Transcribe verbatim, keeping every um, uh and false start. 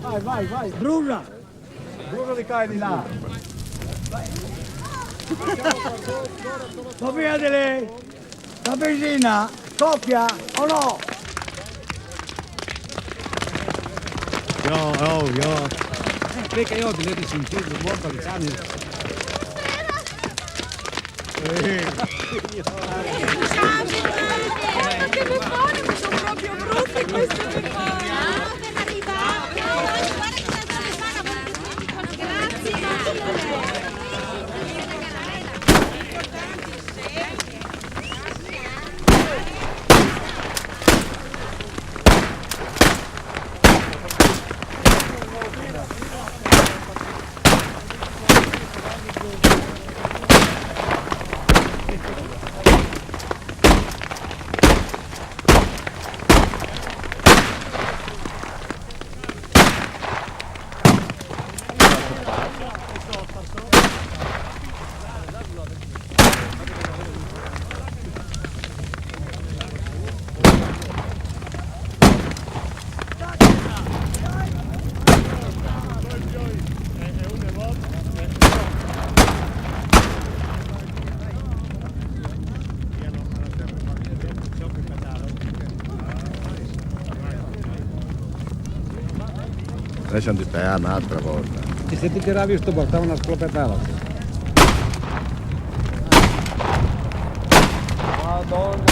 Vai, vai, vai. Brusa. Brusa di qua e di là. Ma via di lì. La benzina scoppia o no? Io, oh, io. Perché io ho detto sentito molto di anni. Che buffoni, ma sono proprio brutti questi buffoni. Grazie. Adesso non ti stai un'altra volta. E se ti tiravi sto portava una scopetata. Madonna.